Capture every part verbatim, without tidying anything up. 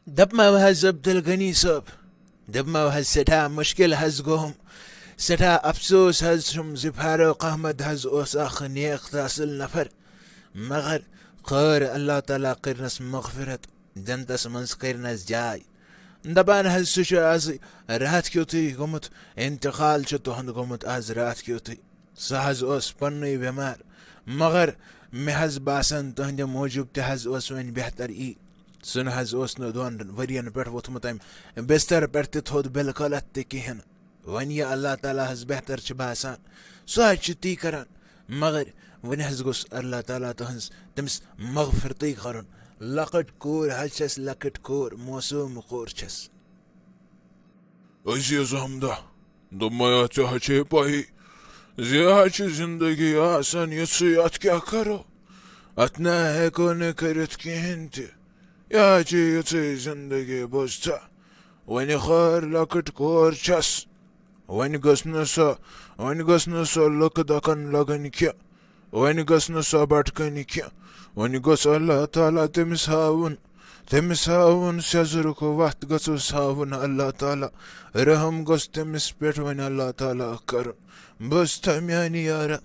دپمو حظ عبدالغنی صٲب، دپمو حظ سٮ۪ٹھاہ مُشکِل حظ گوٚوم، سٮ۪ٹھاہ افسوس حظ چھُم زِ فاروق احمد حظ اوس اکھ نیک تہٕ اصل نفر، مگر خٲر اللہ تعالیٰ کٔرنس مغفرت، جنتس منٛز کٔرنس جاے۔ دپان حظ سُہ چھُ از راتھ کیُتھُے گوٚمُت، انتقال چھُ تُہُنٛد گوٚمُت از راتھ کیُتھُے۔ سُہ حظ اوس پننُے بٮ۪مار، مگر مےٚ حظ باسان تُہنٛدِ موٗجوٗب تہِ حظ اوس وۄنۍ بہتر یی۔ سُہ نہٕ حظ اوس نہٕ دۄن ؤرین پٮ۪ٹھ ووٚتھمُت امہِ بستر پٮ۪ٹھ تہِ تھوٚد بالکل اتھ تہِ کِہیٖنۍ۔ وۄنۍ یہِ اللہ تعالیٰ حظ بہتر چھُ باسان، سُہ حظ چھُ تی کران، مگر وۄنۍ حظ گوٚژھ اللہ تعالیٰ تُہنٛز تٔمِس مغفرتٕے کرُن۔ لۄکٕٹ کوٗر حظ چھَس، لۄکٕٹ کوٗر، معصوٗم کوٗر چھَس۔ عزیز احمدہ، دوٚپمَے، ژےٚ ہا چھے پَیی زِ یہِ ہا چھِ زندگی آسان یِژھٕے، اَتھ کیٛاہ کَرو؟ اَتھ نہ ہٮ۪کو نہٕ کٔرِتھ کِہیٖنۍ تہِ۔ یہِ ہا چھِ یِژھٕے زندگی، بوٗزتھا؟ وۄنۍ خٲر لۄکٕٹ کور چھَس، وۄنۍ گٔژھ نہٕ سۄ، وۄنۍ گٔژھ نہٕ سۄ لُکہٕ دَکَن لَگٕنۍ کینٛہہ۔ وۄنۍ گٔژھ نہٕ سۄ بٹکٕنۍ کینٛہہ۔ وۄنۍ گوٚژھ اللہ تعالیٰ تٔمِس ہاوُن، تٔمِس ہاوُن سیٚزرُک وَتھ گوٚژھُس ہاوُن اللہ تعالیٰ۔ رحم گوٚژھ تٔمِس پٮ۪ٹھ وۄنۍ اللہ تعالیٰ کَرُن۔ بوٗزتھا میٛانہِ یارا؟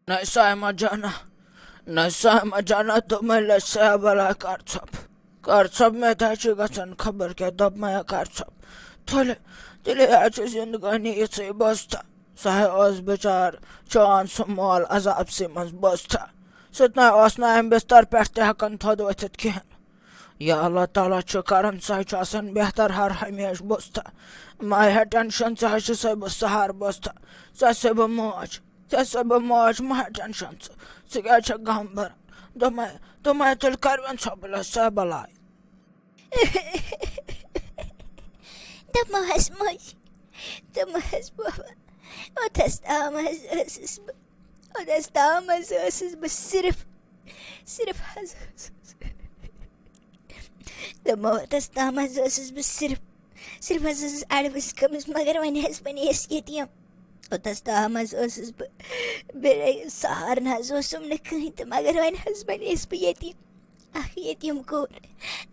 نہ سایمہ جانا، نہ سایمہ جانا، تِمَے لَسیا بَلاے کَر ژھۄپ۔ کر ژھۄپ، مےٚ تہِ حظ چھِ گژھان خبر کیٛاہ، دوٚپمَے ہا کر ژھۄپ۔ تُلہِ، تیٚلہِ حظ چھِ زندگٲنی یِژھٕے، بوٗزتھا؟ سُہ حظ اوس بِچار چون سُہ مول عذابسٕے منٛز، بوٗزتھا؟ سُہ تہِ نہ اوس نہٕ اَمہِ بستر پٮ۪ٹھ تہِ ہٮ۪کان تھوٚد ؤتھِتھ کِہیٖنۍ۔ یا اللہ تعالیٰ چھُ کران، سُہ حظ چھُ آسان بہتر ہر ہمیشہٕ، بوٗزتھا؟ مہ ہےٚ ٹٮ۪نشن، ژےٚ حظ چھُ سُے بہٕ سہار، بوٗزتھا؟ ژےٚ سُے بہٕ موج، ژےٚ سُے بہٕ موج، مہ ہےٚ ٹٮ۪نشن ژٕ۔ ژٕ کیٛازِ چھَکھ غم بَران؟ دوٚپمَے، دوٚپمَے تیٚلہِ کَر وۄنۍ ژھۄپہٕ لَسیا بَلاے۔ دوٚپمو حظ موج، دوٚپمو حظ بابا، اوٚتَس تام حظ ٲسٕس بہٕ، اوٚتَس تام حظ ٲسٕس بہٕ صرف، صرف حظ ٲسٕس، دوٚپمو اوٚتَس تام حظ ٲسٕس بہٕ صرف، صرف حظ ٲسٕس اَڑٕ ؤسۍ گٔمٕژ، مگر وۄنۍ حظ بَنے یَس ییٚتہِ یِم۔ اوٚتَس تام حظ ٲسٕس بہٕ، بیٚیہِ سہارٕ نہ حظ اوسُم نہٕ کٕہٕنۍ تہٕ، مگر وۄنۍ حظ بَنے یَس بہٕ ییٚتہِ یِم۔ اکھ یتیٖم کوٗر،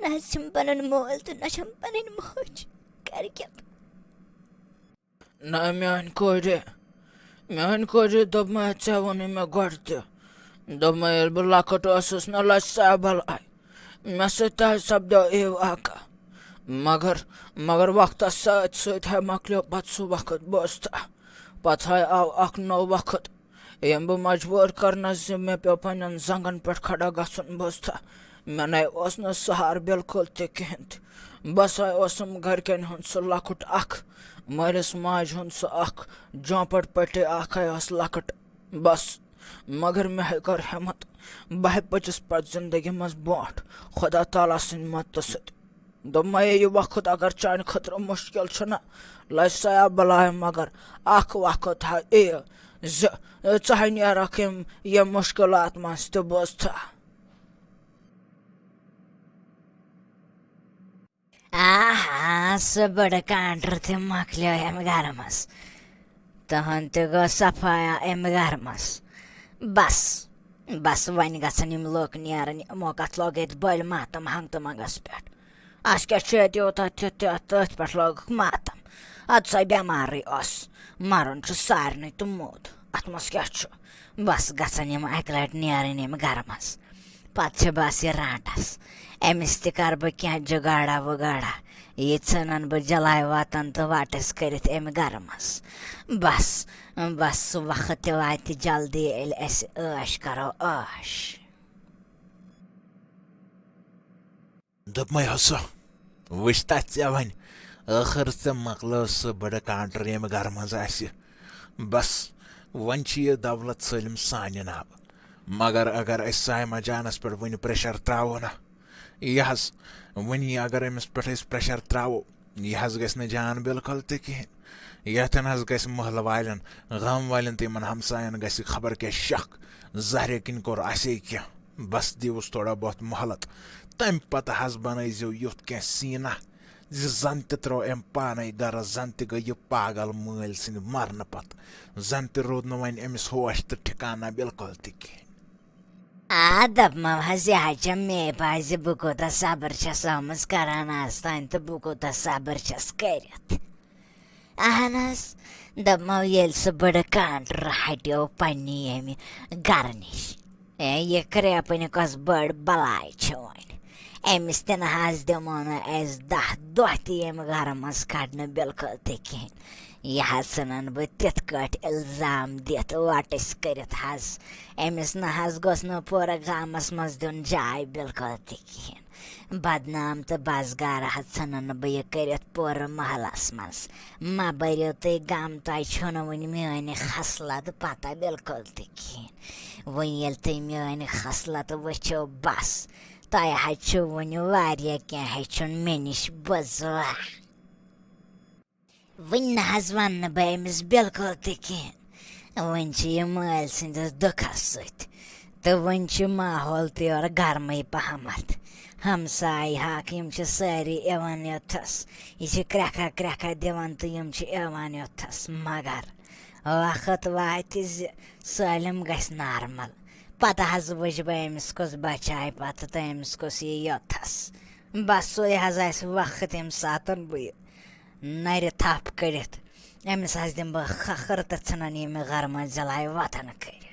نہ حظ چھِم پنُن مول تہٕ نہ چھِم پنٕنۍ موج۔ کرٕ کیٛاہ بہٕ؟ نہ میٛانہِ کورِ، میٛانہِ کورِ، دوٚپمَے ژےٚ ووٚنُے مےٚ گۄڈٕ تہِ۔ دوٚپمَے ییٚلہِ بہٕ لۄکُٹ اوسُس نہ لَژِ سا بَلاے، مےٚ سۭتۍ تہِ حظ سپدیو یہِ واقعہ۔ مگر، مگر وقتس سۭتۍ سۭتۍ ہے مۄکلیو پتہٕ سُہ وقت، بوٗزتھا؟ پتہٕ ہے آو اکھ نوٚو وقت۔ ییٚمۍ بہٕ مجبوٗر کٔرنَس زِ مےٚ پیوٚو پنٛنٮ۪ن زنٛگَن پٮ۪ٹھ کھڑا گژھُن، بوٗزتھا؟ مےٚ نَے اوس نہٕ سہارٕ بِلکُل تہِ کِہیٖنۍ تہِ۔ بَس ہے اوسُم گَرِکٮ۪ن ہُنٛد سُہ لۄکُٹ اَکھ، مٲلِس ماجہِ ہُنٛد سُہ اَکھ جھونٛپڑ پٔٹی اَکھ ہے ٲس لۄکٕٹ۔ بَس، مگر مےٚ ہے کٔر ہٮ۪مَتھ۔ بہٕ ہے پٔچِس پَتہٕ زِندگی منٛز برٛونٛٹھ، خۄدا تعالیٰ سٕنٛدِ مدتہٕ سۭتۍ۔ دوٚپمَے، یہِ وقت اگر چانہِ خٲطرٕ مُشکِل چھُنہ، لَژِ سا بَلاے، مگر اَکھ وقت ہا یِیہِ زِ ژٕ ہا نیرَکھ یِم، یِم مُشکِلات منٛز تہِ، بوٗزتھا؟ آہا، سُہ بٔڑٕ کانٛٹر تہِ مۄکلیو اَمہِ گرٕ منٛز۔ تُہُنٛد تہِ گوٚو صفایا اَمہِ گرٕ منٛز۔ بس، بس، وۄنۍ گژھن یِم لُکھ نیرٕنۍ، یِمو کتھ لوگ ییٚتہِ بٔلۍ ماتم ہنٛگتہٕ منٛگس پٮ۪ٹھ۔ اَسہِ کیٛاہ چھُ ییٚتہِ یوٗتاہ تیُتھ تیُتھ، تٔتھۍ پٮ۪ٹھ لوگُکھ ماتم۔ اَدٕ سۄ بٮ۪مارٕے ٲس، مَرُن چھُ سارنٕے تہٕ موت۔ اَتھ منٛز کیٛاہ چھُ؟ بس، گژھن یِم اَکہِ لٹہِ نیرٕنۍ ییٚمہِ گرٕ منٛز۔ پتہٕ چھِ بس یہِ رانٛٹس۔ أمِس تہِ کر بہٕ کینٛہہ جُگاڑا وُگاڑا۔ یہِ ژھٕنن بہٕ جلاے وطن تہٕ وٹس کٔرِتھ أمۍ گرٕ منٛز۔ بس، بس، سُہ وقت تہِ واتہِ جلدی، ییٚلہِ أسۍ عٲش کرو عٲش۔ دوٚپمَے ہسا، وٕچھ تَتھ ژےٚ وۄنۍ، ٲخٕر ژےٚ مۄکلٲو سُہ بٔڑٕ کانٛٹر ییٚمہِ گرٕ منٛز آسہِ۔ بس، وۄنۍ چھِ یہِ دولت سٲلِم سانہِ ناوٕ۔ مگر اگر أسۍ سایمہ جانس پٮ۪ٹھ وٕنہِ پریشر ترٛاوو نہ، یہِ حظ، وٕنہِ اگر أمِس پٮ۪ٹھ أسۍ پریشر ترٛاوو، یہِ حظ گژھِ نہٕ جان بالکل تہِ کِہیٖنۍ۔ یَتھٮ۪ن حظ گژھِ محلہٕ والٮ۪ن، غم والٮ۪ن تہٕ یِمن ہمساین گژھِ خبر کیٛاہ شک، زہرِ کِنۍ کوٚر اَسے کینٛہہ۔ بس دِیوُس تھوڑا بہت مۄہلت، تَمہِ پتہٕ حظ بنٲیزیو یُتھ کینٛہہ سیٖنہ زِ زن تہِ ترٛوو أمۍ پانے گرس، زن تہِ گٔے یہِ پاگل مٲلۍ سٕنٛدِ مرنہٕ پتہٕ، زن تہِ روٗد نہٕ وۄنۍ أمِس ہوش تہٕ ٹھکانہ بالکل تہِ کِہیٖنۍ۔ آ، دَپمو حظ، یہِ حظ چھےٚ مے پَے زِ بہٕ کوٗتاہ صبر چھَس آمٕژ کران آز تام تہٕ بہٕ کوٗتاہ صبر چھَس کٔرِتھ۔ اہن حظ، دَپمو ییٚلہِ سُہ بٕڑٕ کانٛٹر ہٹیو پننہِ ییٚمہِ گرٕ نِش۔ اے، یہِ کرٛیپٕنۍ کۄس بٔڑ بلاے چھِ وۄنۍ؟ أمِس تہِ نہ حظ دِمو نہٕ أسۍ دَہ دۄہ تہِ ییٚمہِ گرٕ منٛز کڑنہٕ بِلکُل تہِ کِہیٖنۍ۔ یہِ حظ ژھٕنن بہٕ تِتھ کٲٹھۍ الزام دِتھ وۄٹٕس کٔرِتھ حظ۔ أمِس نہ حظ گوٚژھ نہٕ پوٗرٕ گامس منٛز دیُن جاے بِلکُل تہِ کِہیٖنۍ۔ بدنام تہٕ بس گارٕ حظ ژھٕنن بہٕ یہِ کٔرِتھ پوٗرٕ محلس منٛز۔ مہ بٔرِو تُہۍ غم، تۄہہِ چھُو نہٕ وُنہِ میٲنۍ خصلت پتہ بِلکُل تہِ کِہیٖنۍ۔ وۄنۍ ییٚلہِ تُہۍ میٲنۍ خصلت وٕچھِو، بس، تۄہہِ حظ چھُو وُنہِ واریاہ کینٛہہ ہیٚچھُن مےٚ نِش، بوٗزوا؟ وٕنہِ نہ حظ وَنہٕ نہٕ بہٕ أمِس بِلکُل تہِ کِہیٖنۍ۔ وٕنہِ چھِ یہِ مٲلۍ سٕنٛدِس دُکھَس سۭتۍ۔ تہٕ وٕنہِ چھُ ماحول تہِ یورٕ گرمٕے پہمتھ۔ ہمساے حق، یِم چھِ سٲری یِوان یوٚتھَس۔ یہِ چھِ کرٛٮ۪کھا کرٛٮ۪کھا دِوان تہٕ یِم چھِ یِوان یوٚتھَس۔ مگر وقت واتہِ زِ سٲلِم گژھِ نارمل۔ پتہٕ حظ وٕچھ بہٕ أمِس کُس بچایہِ پتہٕ تہٕ أمِس کُس یی یوٚتھَس۔ بس سُے حظ آسہِ وقت، ییٚمہِ ساتن بہٕ یہِ نرِ تھپھ کٔڑِتھ أمِس حظ دِمہٕ بہٕ خخر تہٕ ژھٕنن یہِ مےٚ گرٕ منٛز زِلایہِ وطن کٔرِتھ۔